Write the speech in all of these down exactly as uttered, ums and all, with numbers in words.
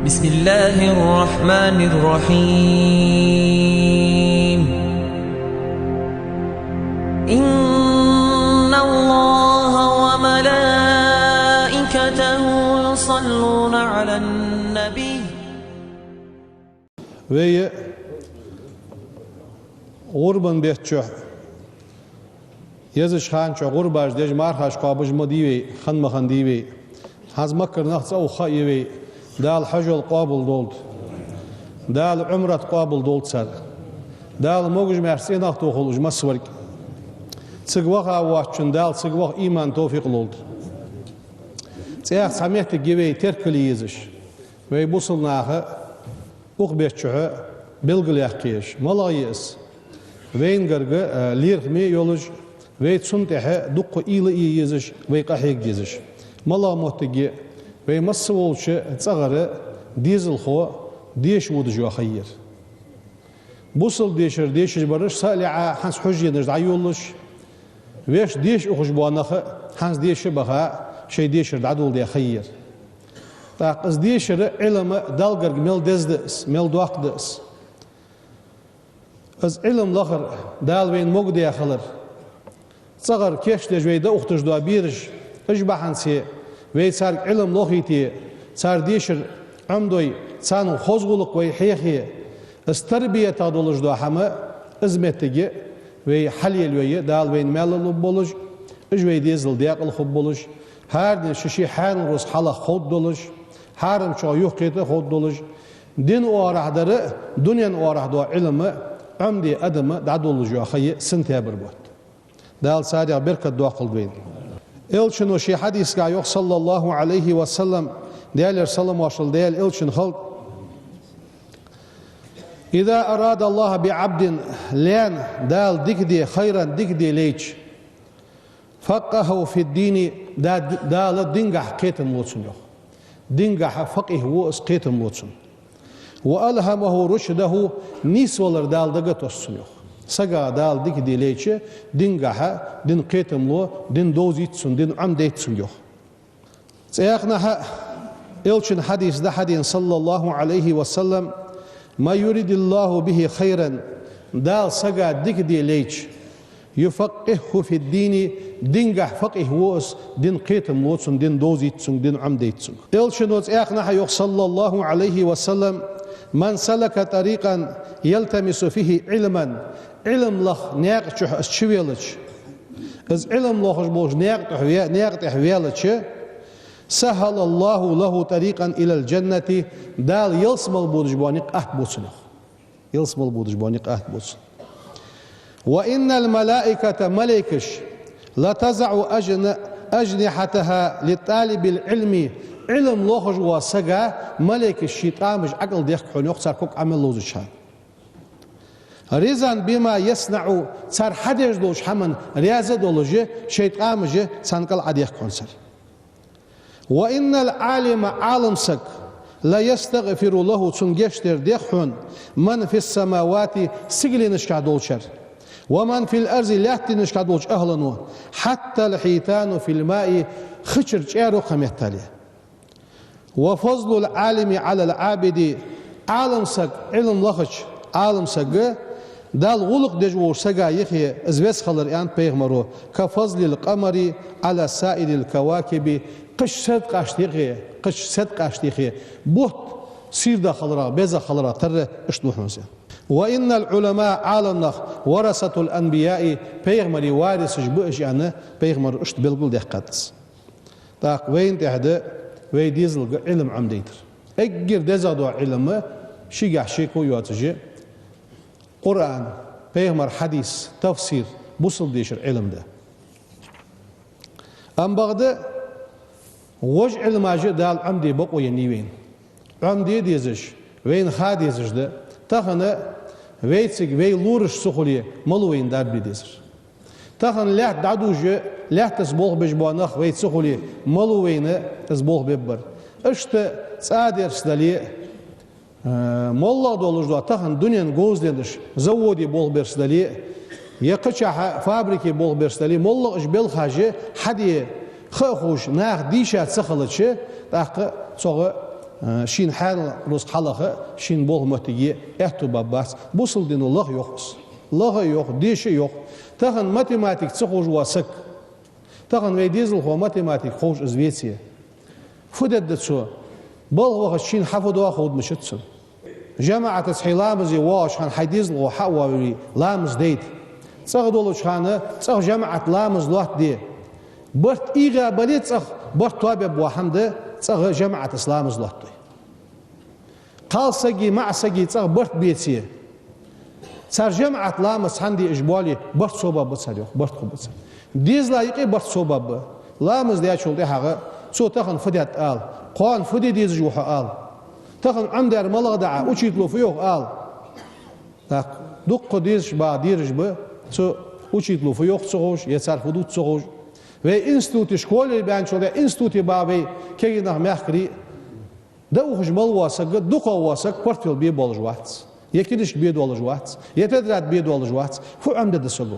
بسم الله الرحمن الرحيم. إن الله وملائكته يصلون على النبي. Вай гӀурбан бетта чухь, езача хана чухь гӀурбаш деш, мархаш кхоабаш ма дий вай, хинна ма хиннадий вай. ХӀанз Маккара нах цӀа ух ха а я вай, Дала хьажол къоабал долда. Дала Ӏумрат къоабал долда цар. Дала могаш-маьрша цӀенах тохалда уж массаварг. Цига ваха воацачунна Дала цига ваха иман, товфикъ лолда. ЦӀаьхха цхьа моттиг я вай теркал е езаш. Вай бусалба наха укх бетта чухь белгалъяккха езаш. МалагӀа я из? Вайна гарга, а, лерхӀаме а йолаш, вай цунна тӀехьа дукха уйла е езаш, вай къахьега дезаш. МалагӀа моттиг я? Вай массаволча цӀагӀара дезалхо деша водаш йола ха я ер. Бусалба дешар дешаш бараш, саалаӀа хӀанз хьуженаш дӀайолалуш, вешта деша ухаш бола нах а хӀанз деша баха, шоай дешар дӀадоладаь ха я ер. ТӀаккха из дешар а, Ӏилма а Далла гарга мел деза да из, мел доккха да из. Из Ӏилма лахар, Дала вайна могадаь хилар. ЦӀагӀара кийчдеш вай дӀаухийташ дола бераш, уж бахьанце вай царга Ӏилма лохийте, цар дешар Ӏомадой, царна хоза гӀулакх вай хьехе, из тарбиятах долаш дола хӀама, из моттиг а вай хьалелайой, Дала вайна маьл лургболаш, уж вай дезал даькъала хургболаш, хӀаране ший-ший хьаьнал рузкъа хьалха ховргдолаш, хьарам чура юхакхета а ховргдолаш, дина оагӀорахьа дар а, дунен оагӀорахьа дола Ӏилма а Ӏомаде адам а дӀадолалуш йола ха я сентябрь бутт. Дала царех беркат доаккхалда вайна. Элчано ший хьадисагахь йоах, صلى الله عليه وسلم, Даьлера салам-моаршал Даьла Элчанна хилда: إذا أراد الله بعبد, лаьна Дала дика де, خيرا, дика де лайча, فقهه في الدين, Да-, Дала дингахьа кхетам лу цунна, йоах. Дингахьа факъихӀ ву из, кхетам лу цунна. وألهمه رشده, нийсвалар Дала дага тосс цунна, йоах. Сага Дала дика де лайча, дингахьа дин кхетам лу, дин довзийт цунна, дин Ӏомадайт цунга, йоах. ЦӀаькханахьа Элчан хьадис да хьадена, صلى الله عليه وسلم: من يرد الله به خيرا, Дала сага дика де лайча, يفقهه في الدين, дингахьа факъихӀ ву из, дин кхетам лу цунна, дин довзийт цунга, дин Ӏомадайт цунга. Элчано цӀаькханахьа йоах, صلى الله عليه وسلم: من سلك طريقا يلتمس فيه علما, Ӏилма лаха наькъа чухь из чувеллача, из Ӏилма лохаш болча наькъа тӀехьа ве-, наькъа тӀехьа веллача, سهل الله له طريقا إلى الجنة, Дала ялсмала бодаш бола никъ атта бу цунна, йоах. Ялсмала бодаш бола никъ атта бу цунна. وإن الملائكة, малейкаш, لتضع أجن-, أجنحتها لطالب العلم, Ӏилма лохаш волча сага малейкаша шоай тӀамаш ӀокӀалдехк хьона, йоах, цар ког Ӏомал ловзача хана. رضا بما يصنع, цар хьадеш долча хӀаманна раьза а долаш, шоай тӀамаш царна кӀал Ӏодехк хьона цар. وإن العالم, Ӏалам саг, ليستغفر له, цунна гешт дар дех хьона, من في السماوات, сигаленашка долчар, ومن في الأرض, лаьттанашка долча ахӀлано, حتى الحيتان في الماء, хи чура чӀаро кхаметтале. وفضل العالم على العابد, Ӏалам саг, Ӏилма лахача Ӏалам сага Далла гӀулакх деш волча сага юхе из веза хилар, аьннад пайхамаро, كفضل القمر على سائر الكواكب, кхыча саьрткъашта юхе, кхыча саьрткъашта юхе бутт сийрда хиларах, беза хиларах тарра иштта ва хьона из. وإن العلماء, Ӏалам нах, ورثة الأنبياء, пайхамарий варисаш ба уж, аьнна, пайхамаро иштта белгалдаьккхад из. ТӀаккха вайна тӀехьа да вай дезалга Ӏилма Ӏомадайтар. Эггара дезагӀа дола Ӏилма, шийгахьа шеко йоацаш, Къуръан, пайхамара хьадис, тафсир, бусалба дешара Ӏилма да. Амма бакъда вож Ӏилмаш а Дала Ӏомаде бокъо еннай вайна. Ӏомаде дезаш, вайна ха дезаш да. Тахан вайцига вай лораш ца хуле, малав вайна дарба де дезар? Тахан лаьтта дӀадувш, лаьттаца болх беш бола нах вай ца хуле, малав вайна из болх бергбар? Иштта цӀа дерзац дале, э, моллагӀа долаш дола тахан дунен говзалаш, заводе болх берзац дале, е кхычахьа фабрике болх берзац дале, моллагӀа уж белхаш хьаде ха а ховш, наха дийша ца хилча, тӀаккха цох Э, шийна хьаьнала рузкъа хьалаха, шийна болх моттиге аьттув баргбац. Бусалба дино лаха йоах из. Лаха йоах, деша йоах. Тахан математика ца ховш вола саг, тахан вай дезалхо математика ховш из веце, фу дергда цо? Балха вахача шийна хьа фу доагӀа ховргда мичад цунна. ЖамаӀатаца хье ламазе воагӀача хана хьай дезалхо хьа а воаве, ламаз дайта. ЦӀагӀа долча хана цӀагӀа жамаӀат ламаз лоаттаде. Барт ийгӀа бале цӀагӀа, барт тоабергбола хӀама да цӀагӀа жамаӀатаца ламаз лоаттадой. Кхалсаги маӀасаги цӀагӀа барт беце, цар жамаӀат ламаз цхьана де уж боале, барт совбаргба цар, йоах, барт хургба цар. Дезала юкъе барт совбаргба. Ламаз даьчул тӀехьагӀа цо тахан фу даьд ала, кхоана фу де дезаш ва хьо ала, тахан Ӏомадаьр малагӀа да Ӏа, учитело фу йоах ала. ТӀаккха дукха дезаш багӀа дераш ба, цу учитело фу йоах ца ховш, е цар фу дувц ца ховш. Вай институте, школе баьнначул тӀехьагӀа институте багӀа вай кегий нах, мехкарий, дӀаухаш мел вола саг, дукхагӀа вола саг портфель бе болаш вац, е кинашка бе долаш вац, е тетрадь бе долаш вац. Фу Ӏомадергда саго?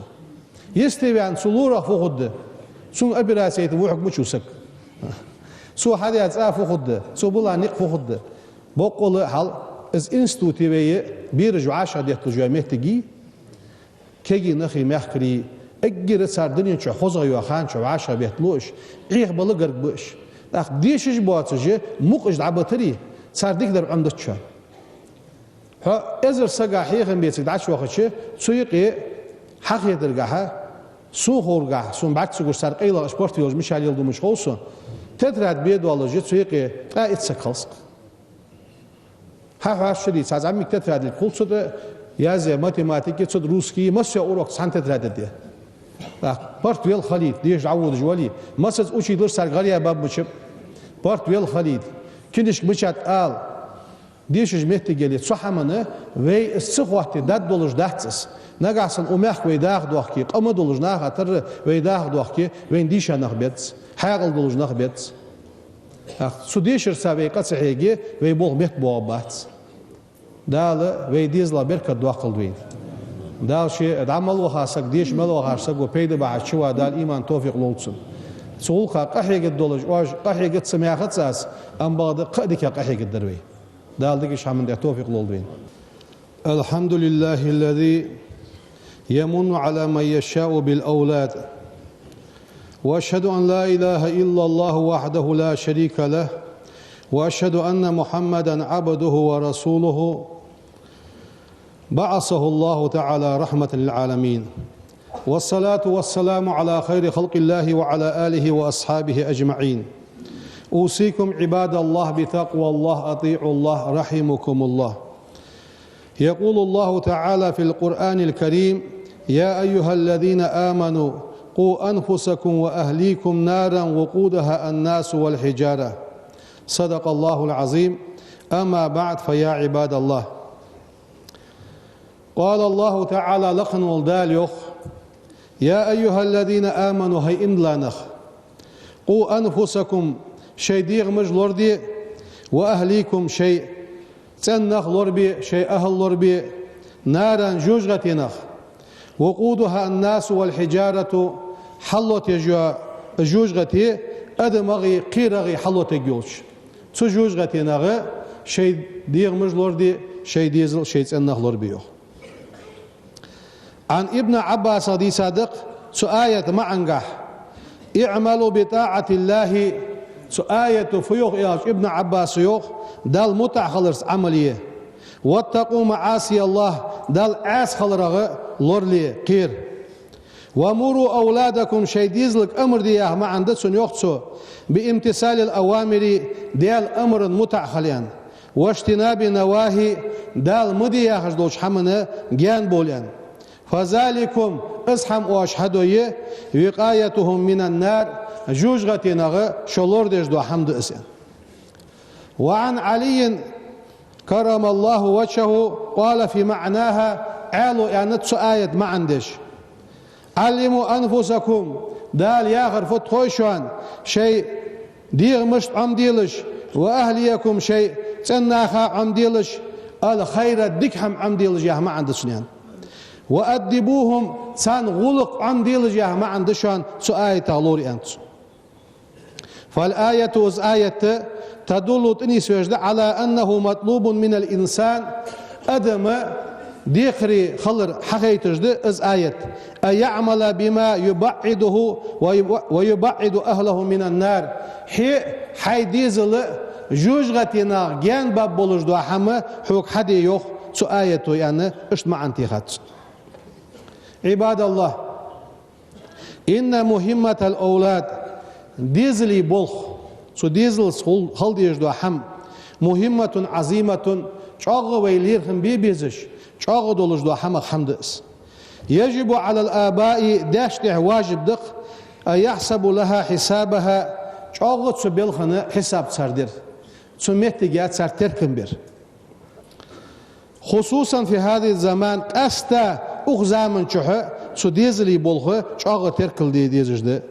Йисте ваьнна, цо лорах фу хургда? Цунна операци яйта вухьарг мича ва саг? Цо хьадаь цӀа фу хургда? Цо бала никъ фу хургда? Боккъала а хьал, из институте вай бераш вӀашагӀдетталуш йола моттиг я. Кегий нахи мехкарий, эггара цар дунен чу хозагӀа йола хан чу вӀашагӀбетталу уж, Ӏехабала гарга ба уж. ТӀаккха дешаш боацаш мукъаш дӀабатаре, цар дикадар Ӏомадергдац. Хьо эзар сага хьехам бе цига дӀачувахача, цу юкъе хьахетаргахьа, сона ховргахьа, сона бӀарга ца гуш, цар къайлагӀа уж портфелаш мича леладу мича хов сона, тетрадь бе доаллаш цу юкъе ткъаь итт саг хиласкх. Хьа хьоашалгӀа, цхьа зӀамига тетрадь хул цу тӀа, язъяь математика, цу тӀа русский, масса урок цхьан тетраде да. ТӀаккха портфель хилийта, деша дӀаводаш вале, массаза учителаш царга гӀаръяь баб мичаб, портфель хилийта, кинашка мичад ала, дешаш моттиг яле, цу хӀамана вай из ца хоттий даргдолаш дац из. Нагахьа санна укх мехка вай даха дохке, къа ма долаш наха тара вай даха дохке, вайна дийша нах беза, хьаькъал долаш нах беза. ТӀаккха цу дешарца вай къа ца хьеге, вай болх меттабоагӀаргбац. Дала вай дезала беркат доаккхалда вайна. Дала ше дӀа мел ваха саг, деша мел вахача саго пайда бахьаш чу ва, Дала иман, товфикъ лолда цунна. Цу гӀулакха къахьегаргдолаш, оаш къахьегаргдац яхац аз, амма бакъда кхы дика къахьегаргдар вай. Дала дикача хӀаман тӀа товфикъ лолда вайна. الحمد لله الذي يمن على من يشاء بالأولاد. وأشهد أن لا إله إلا الله وحده لا شريك له، وأشهد أن محمدا عبده ورسوله، بعثه الله تعالى رحمة للعالمين. والصلاة والسلام على خير خلق الله وعلى آله وأصحابه أجمعين. أوصيكم عباد الله بتقوى الله، أطيعوا الله، رحمكم الله. يقول الله تعالى في القرآن الكريم: يا أيها الذين آمنوا قوا أنفسكم وأهليكم نارا وقودها الناس والحجارة. صدق الله العظيم. أما بعد، فيا عباد الله. قال الله تعالى, лакха вола Дала йоах: يا أيها الذين آمنوا, хӀай иман дилла нах, قوا أنفسكم, шоай дегӀамаш лораде, وأهليكم, шоай цӀен нах лорабе, шоай ахӀл лорабе, نارا, жожагӀатенах, وقودها الناس والحجارة, хьаллотаеш йола жожагӀате адамагӀеи кхерагӀеи хьаллотаергйолча. Цу жожагӀатенах шоай дегӀамаш лораде, шоай дезал, шоай цӀен нах лорабе, йоах. عن ابن عباس, дийцад-кх цу аята маӀангахьа: اعملوا بطاعة الله. Цу аято фу йоах аьлча, Ибн Ӏаббаса йоах: Далла мутӀахьа хиларца Ӏамал е. واتقوا معاصي الله, Далла Ӏаьса хиларах лорале, кхера. ومروا أولادكم, шоай дезалга амар де яха маӀан да цун, йоах цо, بامتثال الأوامر, Даьла амарна мутӀахьа хила, аьнна, واجتناب النواهي, Дала ма де яхаш долча хӀаманна гаьна бовла, аьнна. فذلكم, из хӀама оаш хьадой, وقايتهم من النار, жожагӀатенах шо лорадеш дола хӀама да из, аьнна. وعن علي كرم الله وجهه قال في معناها, Ӏаьлас аьннад цу аята маӀан деш: علموا أنفسكم, Дала яхар фуд хой шоана, шоай дегӀамашта Ӏомаделаш, وأهليكم, шоай цӀен наха Ӏомаделаш, الخير, дика хӀама Ӏомаделаш яха маӀан да цун, аьнна. وأدبوهم, царна гӀулакх Ӏомаделаш яха маӀан да шоана цу аятах лораяь, аьннад цо. فالآية, из аят, تدل, тӀанийсвеш да, على أنه مطلوب من الإنسان, адама декхаре хилар хьахайташ да из аят, أن يعمل بما يبعده ويب-, ويبعد أهله من النار. Хье а, хьай дезала а жожагӀатенах гаьнабергболаш дола хӀама хьога хьаде, йоах цу аято, аьнна, иштта маӀан техад цо. عباد الله, إن مهمة الأولاد, дезала болх, цу дезалца хул-, хила дезаш дола хӀама, مهمة عظيمة, чӀоагӀа вай лерхӀам бе безаш, чӀоагӀа долаш дола хӀамах хӀама да из. يجب على الآباء, даьшта тӀехьа важиб да-кх, أن يحسبوا لها حسابها, чӀоагӀа цу балха хьисап цар дер, цу моттиге цар теркам бер. خصوصا في هذا الزمان, къаьстта укх заман чухь цу дезала болх чӀоагӀа теркал де дезаш да.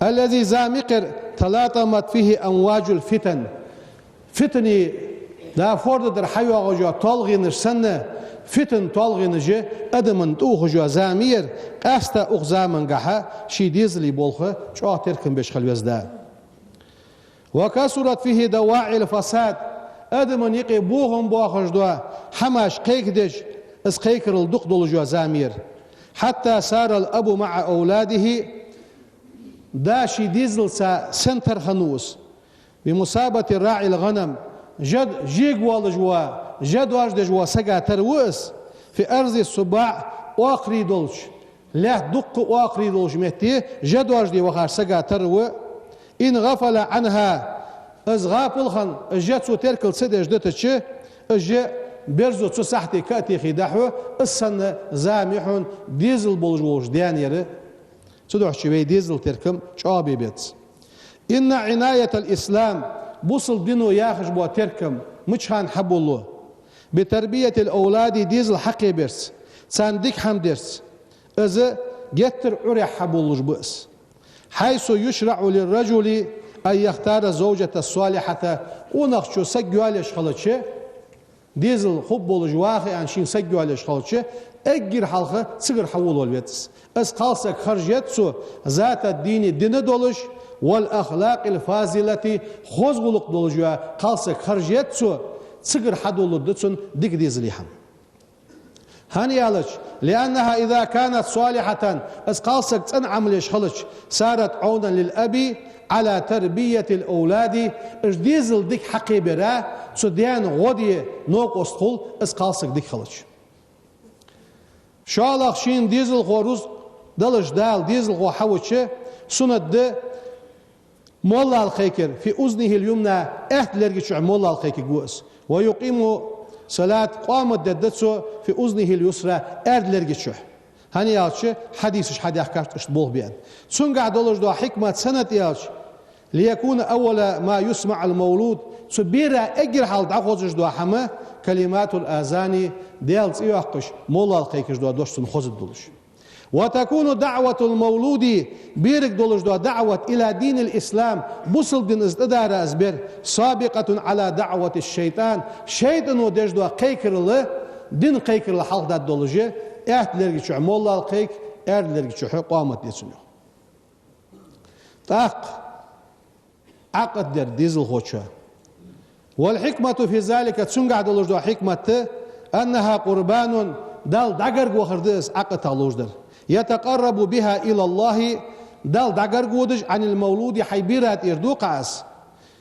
الذي, зама-кх ер, تلاطمت فيه أمواج الفتن. Фитанаш, да, форда дар хьайоагӀаш йола толгӀенаш санна, фитан толгӀенаш адамна тӀаухаш йола зама я ер, къаьстта укх замангахьа ший дезала болх чӀоагӀа теркам беш хила веза да. وكثرت فيه دواعي الفساد, адамна юкъе бохам боахаш дола хӀамаш кхайкадеш, из кхайкарал дукха долаш йола зама я ер. حتى صار الأب مع أولاده, да ший дезалца санна тара хиннав из, بمثابة راعي الغنم, жа-, жега воалаш вола, жа доажадеш вола сага тара ва из, في أرض الصباح, оакхарий долча, лаьтта дукха оакхарий долча метте жа доажаде вахача сага тара ва. إن غفل عنها, из гӀапал хинна, из жа цо теркал ца деш дитача, из жа берзо цу сахьате ка а техе дӀахьо, из санна зама я хьона дезал болаш волча даьна ер. Цудухьа вай дезала теркам чӀоагӀа бе беза. إن عناية الإسلام, бусалба дино яхаш бола теркам мича хана хьабоалу? بتربية الأولاد, дезал хьакхебарца, царна дика хӀама дарца. Из геттара Ӏурехь хьабоалаш ба из. حيث يشرع للرجل أن يختار الزوجة الصالحة, къонахчо саг йоалаеш хилча, дезал хургболаш ваха аьнна шийна саг йоалаеш хилча, эггара хьалха цигара хьаволавала веза из. Из кхалсаг харжа еза цо, ذات الدين, дин долаш, والأخلاق الفاضلة, хоза гӀулакх долаш йола кхалсаг харжа еза цо, цигара хьадоалургда цунна дика дезала хӀама. ХӀана аьлча, لأنها إذا كانت صالحة, из кхалсаг цӀена Ӏамал еш хилча, صارت عونا للأب على تربية الأولاد, из дезал дика хьакхебар цу даьна гӀо де новкъост хул, из кхалсаг дика хилча. ШоллагӀа, шийна дезалхо рузкъ далаш Дала дезалхо хьавича, суннат да моллал кхайкар, في أذنه اليمنى, аьтта лерга чу моллал кхайкаргва из. ويقيم الصلاة, къамат дергда цо, في أذنه اليسرى, аьрда лерга чу. ХӀана аьлча хьадисаш хьадаьхкад иштта болх бе аьнна. Цунгахь долаш дола хьикмат сенна да аьлча, ليكون أول ما يسمع المولود, цу бера эггара хьалха дӀахозаш дола хӀама, كلمات الأذان, Даьла цӀи йоаккхаш, моллал кхайкаш дола дош цунна хозаргдолаш. وتكون دعوة المولود, берага долаш дола даӀват, إلى دين الإسلام, бусалба дина из тӀадара из бер, سابقة على دعوة الشيطان, шайтӀано деш дола кхайкарал, дина кхайкарал хьалхадаргдолаш, аьтта лерга чу моллал кхайка, аьрда лерга чу къамат де цунна. ТӀаккха Ӏакъд дар дезалхочоа. والحكمة في ذلك, цунгахь долаш дола хьикмат, أنها قربان, Далла дӀагарга вахар да из Ӏакъд луш дар. يتقرب بها إلى الله, Далла дӀагарга водаш, عن المولود, хьай бера тӀера дукха из.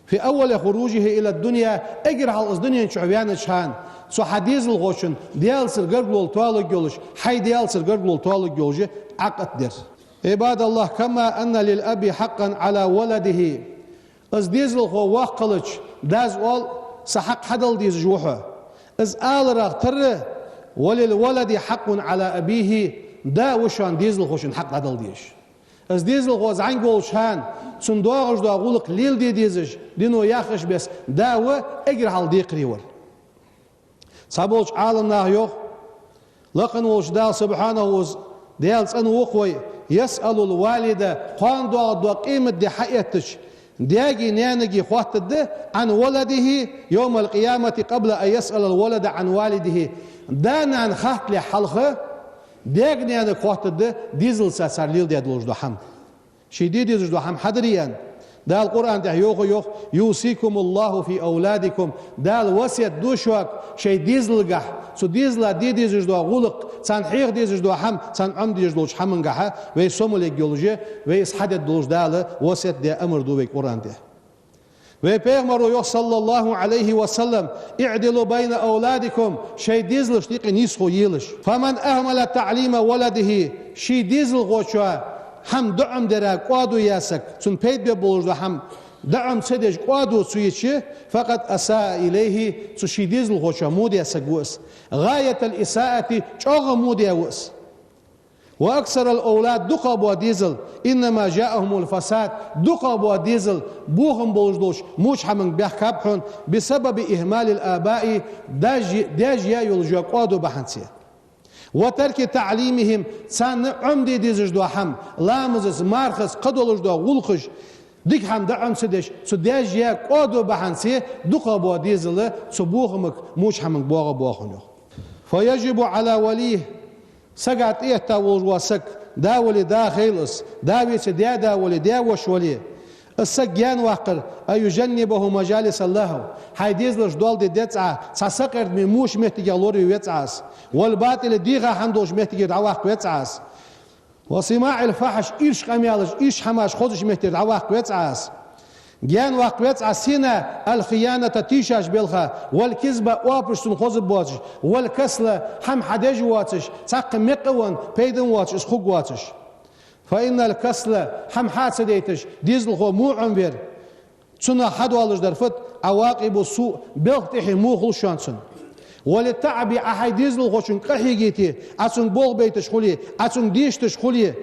في أول خروجه إلى الدنيا, эггара хьалха из дунен чу ваьннача хана, цу хьа дезалхочун Даьлацара гаргало тоалургйолаш, хьай Даьлацара гаргало тоалургйолаш Ӏакъд дар. عباد الله, كما أن للأب حقا على ولده. Из дезалхо воккха хилча, дас оал: «Са хьакъ хьадала дезаш ва хьо». Из аларах тара: «وللولد حق على أبيه», да ва шоана дезалхочун хьакъ дӀадала дезаш. Из дезалхо зӀамига волча хана цунна доагӀаш дола гӀулакх леладе дезаш, дино яхача беса да ва эггара хьалха декхаре вар. Цхьаболча Ӏаламнаха йоах, лакха волча Дала سبحانه, Даьла цӀена ва-кх вай, يسأل الوالد, кхоана доагӀаргдола къематди хьаэттача, даьгеи наьнагеи хоаттаргда, عن ولده يوم القيامة قبل أن يسأل الولد عن والده. Да-нана хатталехь хьалха даьга-наьнага хоаттаргда дезалца цар леладаь долаш дола хӀама. Ший де дезаш дола хӀама хьадарий аьнна. Дала Къуръан тӀа йоах, йоах: «يوصيكم الله في أولادكم». Дала васкет ду шуга шоай дезалгахь, цу дезала де дезаш дола гӀулакх, царна хьеха дезаш дола хӀама, царна Ӏомаде дезаш долча хӀамангахьа вай сомалургйолаш, вай из хьадергдолаш Дала васкет даь амар ду вайга Къуръан тӀа. Вай пайхамара йоах, صلى الله عليه وسلم: «اعدلوا بين أولادكم», шоай дезалашта юкъе нийсхо елаш. «فمن أهمل تعليم ولده», ший дезалхочоа хӀама даӀомадара кӀоадо яь саг, цунна пайда бергболаш дола хӀама даӀома ца деш кӀоадо цо йича, «فقد أساء إليه», цу ший дезалхочоа во даь саг ва из. «غاية الإساءة», чӀоагӀа во даь ва из. «وأكثر الأولاد», дукхагӀа бола дезал, «إنما جاءهم الفساد», дукхагӀа бола дезал бохам болаш долча воча хӀаманга баьхкаб хьона, «بسبب إهمال الآباء», даьш, даьша яь йола кӀоадо бахьанца. «وترك تعليمهم», царна Ӏомаде дезаш дола хӀама, ламазаца, мархаца, кхыдолаш дола гӀулакхаш, дика хӀама даӀома ца деш, цу даьша яь кӀоадо бахьанца дукхагӀа бола дезал цу бохамага, воча хӀаманга боагӀа боахаш ва. «فيجب على وليه», сага тӀаэтта волаш вола саг, да вале, да хилва из, да веце, даь-да вале, даь-воша вале, из саг гаьнаваккхар, «أن يجنبه مجالس اللهو». Хьай дезалашта доал де деза Ӏа, цхьа сакъердаме воча моттигех лораве веза Ӏа из. «والباطل», дийха хӀама долча моттигера дӀаваккха веза Ӏа из. «وسماع الفحش», ирча къамаьлаш, ирча хӀамаш хозача меттера дӀаваккха веза Ӏа из. Гаьнаваккха веза Ӏа из сенна? «الخيانة», тийшача балха, «والكذب», оапаш цун хоза боацаш, «والكسل», хӀама хьадеш воацаш, цхьаккха мекъа а венна, пайда а воацаш, из хургвоацаш. «فإن الكسل», хӀама хьа ца дайташ, дезалхо во Ӏомавар, цунах хьадоалаш дар фуд? «عواقب سوء», балха тӀехье во хул шоана цун. «وللتعب», Ӏа хьай дезалхочунга къахьегийта, Ӏа цунга болх байташ хуле, Ӏа цунга дешийташ хуле.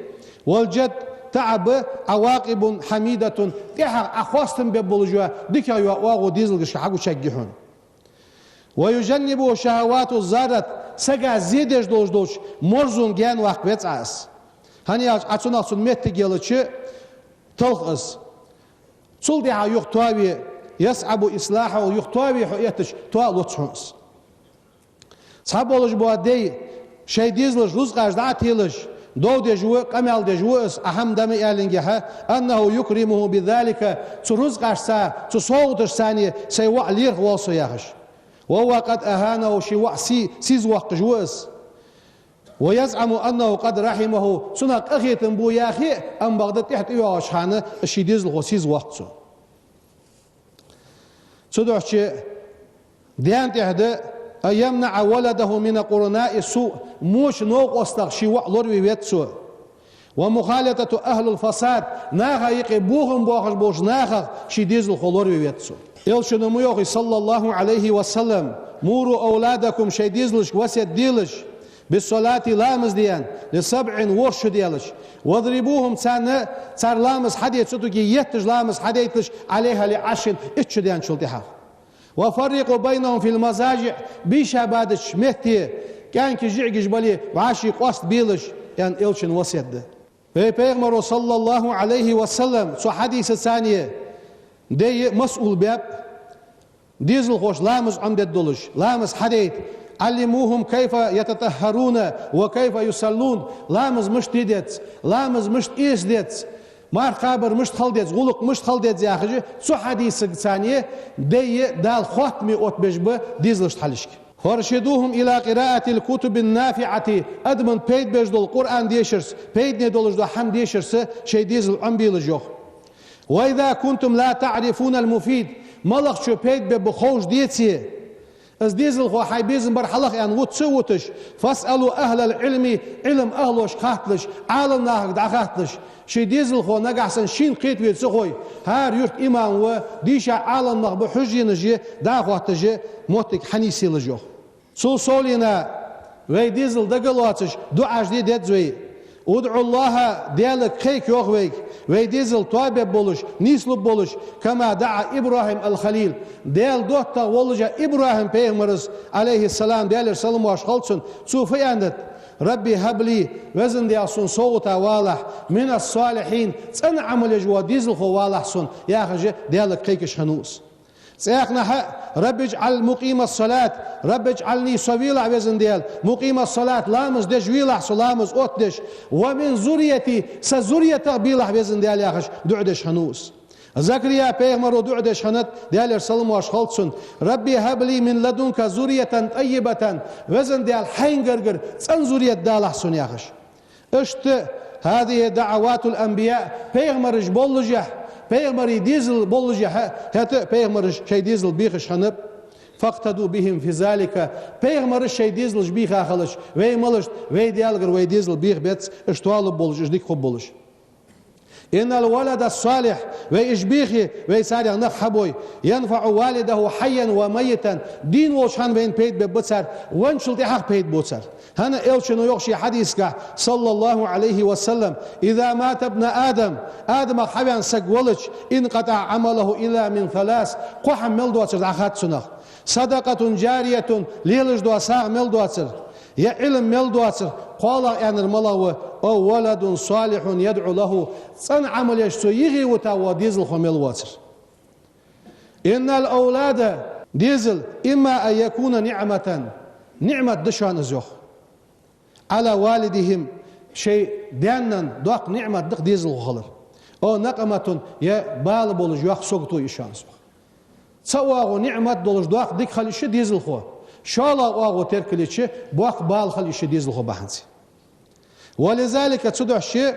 «والجد», таӀаб, «عواقب حميدة», тӀехьагӀа Ӏа хоастам бергболаш йола дикагӀа йола оагӀув дезалгашка хьагучаяргья хьона. «ويجنبه الشهوات الضارة», сага зе деш долаш долча марзонна гаьнаваккха веза Ӏа из. ХӀана аьлча Ӏа цунах цун моттиг елча, талх из. Цул тӀехьагӀа юха тоаве, «يصعب إصلاحه», юха тоаве хьо эттача, тоа лоац хьона из. Цхьаболаш бола дай шоай дезалашта рузкъаш дӀа а телаш, дов деш ва, къамаьл деш ва из, Ӏа хӀама да ма аьллинге, «أنه يكرمه بذلك», цу рузкъашца, цу совгӀаташца сай воӀ лерхӀа воал со яхаш. «وهو قد أهانه», ший воӀ си-, сийсаз воаккхаш ва из. «ويزعم أنه قد رحمه», цунах къахетам ба яхе, амма бакъда тӀехьа тӀайоагӀача хана ший дезалхо сийсаз воаккх цо. Цудухьа даьна тӀехьа да: «أن يمنع ولده من قرناء السوء», воча новкъостах ший воӀ лораве веза цо. «ومخالطة أهل الفساد», наха юкъе бохам боахаш болча нахах ший дезалхо лораве веза цо. Элчано ма йоахий, صلى الله عليه وسلم: «مروا أولادكم», шоай дезалашка васкет делаш, «بالصلاة», ламаз де аьнна, «لسبع», ворхӀ шу даьлча, «واضربوهم», царна, цар ламаз хьаде ца туге, етташ ламаз хьадайталаш, «عليها لعشر», итт шу даьнначул тӀехьагӀа. «وفرقوا بينهم في المضاجع», бийша бадача метте, кӀаьнкаш, жиӀигаш бале, вӀаший къоастабелаш, аьнна, Элчан васкет да. Вай Пайхамаро, صلى الله عليه وسلم, цу хьадисаца даь масъул баьб, дезалхошта ламаз Ӏомадергдолаш, ламаз хьадайта: «علموهم كيف يتطهرون وكيف يصلون», ламаз мишта де деза, ламаз мишта эца деза, марха кхабар мишта хила деза, гӀулакх мишта хила деза яхаш, цу хьадисаца даь Дала хоаттаме оттабеш ба дезалашта хьалхашка. «فارشدوهم إلى قراءة الكتب النافعة», адамна пайда беш дола Къуръан дешарца, пайдане долаш дола хӀама дешарца шоай дезал Ӏомабелаш, йоах. «وإذا كنتم لا تعرفون المفيد», малагӀчо пайда бергба ховш деце, из дезалхо хьай безам бар хьалха аьнна вут ца вуташ, «فاسألوا أهل العلم», Ӏилма ахӀлошка хатталаш, Ӏаламнахага дӀахатталаш, ший дезалхо нагахьа санна шийна кхетаве ца хой, хӀара юрта имам ва, дийша Ӏаламнах ба, хьуженаш я, дӀахотташ моттиг хьанийсъелаш, йоах. Цул совгӀа вай дезал дага лоацаш дуӀаш де деза вай. «ادعوا الله», Даьлага кхайка, йоах вайга, вай дезал тоабергболаш, нийслургболаш, «كما دعا إبراهيم الخليل», Даьла доттагӀа волаш вола ИбрахӀим пайхамара, عليه السلام, Даьлера салам-моаршал хилда цунна, цо фу аьннад: «رب هب لي», Веза Даьла, сона совгӀата валахь, «من الصالحين», цӀена Ӏамал еш вола дезалхо валахь сона, яхаш, Даьлага кхайкаш хиннав из. ЦӀаькханахьа: «رب اجعلني مقيم الصلاة», «رب اجعلني», со велахь, Веза Даьла, «مقيم الصلاة», ламаз деш велахь со, ламаз оттадеш, «ومن ذريتي», са зурриятах белахь, Веза Даьла, яхаш, дуӀа деш хиннав из. Закария пайхамаро дуӀа деш хиннад, Даьлера салам-моаршал хилда цунна: «رب هب لي من لدنك ذرية طيبة», Веза Даьла, хьайна гаргара цӀена зуррият далахь сона, яхаш. Иштта, «هذه دعوات الأنبياء», пайхамараш боллашехь, пайхамарий дезал боллашехь, хӀаьта а пайхамараш шоай дезал бехаш хиннаб. «فاقتدوا بهم في ذلك», пайхамараш шоай дезалаш бийха хилча, вай малашта, вай Даьлагара вай дезал бийха беза, уж тоалургболаш, уж дика хургболаш. «إن الولد الصالح», вай уж бийхе, вай царех нах хьабой, «ينفع والده حيا وميتا», дийна волча хана вайна пайда бергба цар, венначул тӀехьагӀа пайда бу цар. ХӀана аьлча, Элчано йоах ший хьадисагахь, صلى الله عليه وسلم: «إذا مات ابن آدم», Адамах хьаваьнна саг велча, «انقطع عمله إلا من ثلاث», кхо хӀама мел доацар дӀахац цунах: «صدقة جارية», лелаш дола сагӀа мел доацар, е Ӏилма мел доацар, кхоалагӀа аьннар малагӀа ва: «أو ولد صالح يدعو له», цӀена Ӏамал еш цо йихье вита вола дезалхо мел воацар. «إن الأولاد», дезал, «إما أن يكون نعمة», ниӀмат да шоана из, йоах, «على والدهم», шоай даьна доккха ниӀмат да-кх дезалхо хилар, «أو نقمة», е бала болаш йоккха сагото я шоана из, йоах. Цхьа оагӀув ниӀмат долаш доккха дика хила йиш я дезалхо, шоллагӀа оагӀув теркалйича, боккха бала хила йиш я дезалхо бахьанца. «ولذلك», цудухьа ши,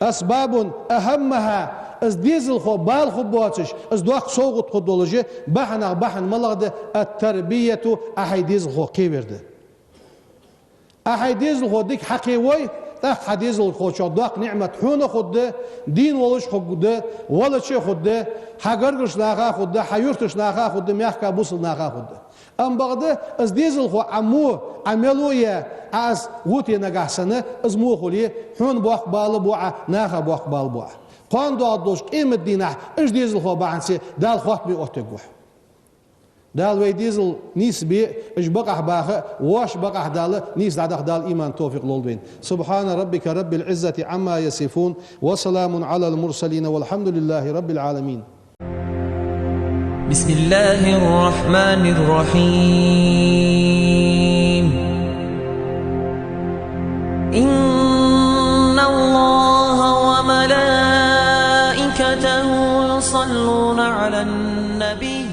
«أسباب أهمها», из дезалхо бала хургбоацаш, из доккха совгӀат хургдолаш, бахьанех бахьан малагӀа да: «التربية», Ӏа хьай дезалхо кхевар да. Ӏа хьай дезалхо дика хьакхевой, тӀаккха хьа дезалхочох доккха ниӀмат хьона хургда, дийна волаш хургда, велача а хургда, хьа гаргарча наха а хургда, хьа юртарча наха а хургда, мехка бусалба наха а хургда. Амма бакъда, из дезалхо Ӏа мо, Ӏа мел ву е, Ӏа из вите нагахь санна, из мо хуле, хьона боккха бала бу Ӏа, наха боккха бала бу Ӏа. Кхоана доагӀаргдолча къемата дийнахьа уж дезалхо бахьанца Дала хоттаме оттавергва хьо. Дала вай дезал нийсбе, уж бакъахьа баха, воаш бакъахьа дала, нийса дӀадаха Дала иман, товфикъ лолда вайна. سبحان ربك رب العزة عما يصفون، وسلام على المرسلين، والحمد لله رب العالمين. بسم الله الرحمن الرحيم. إن الله وملائكته يصلون على النبي.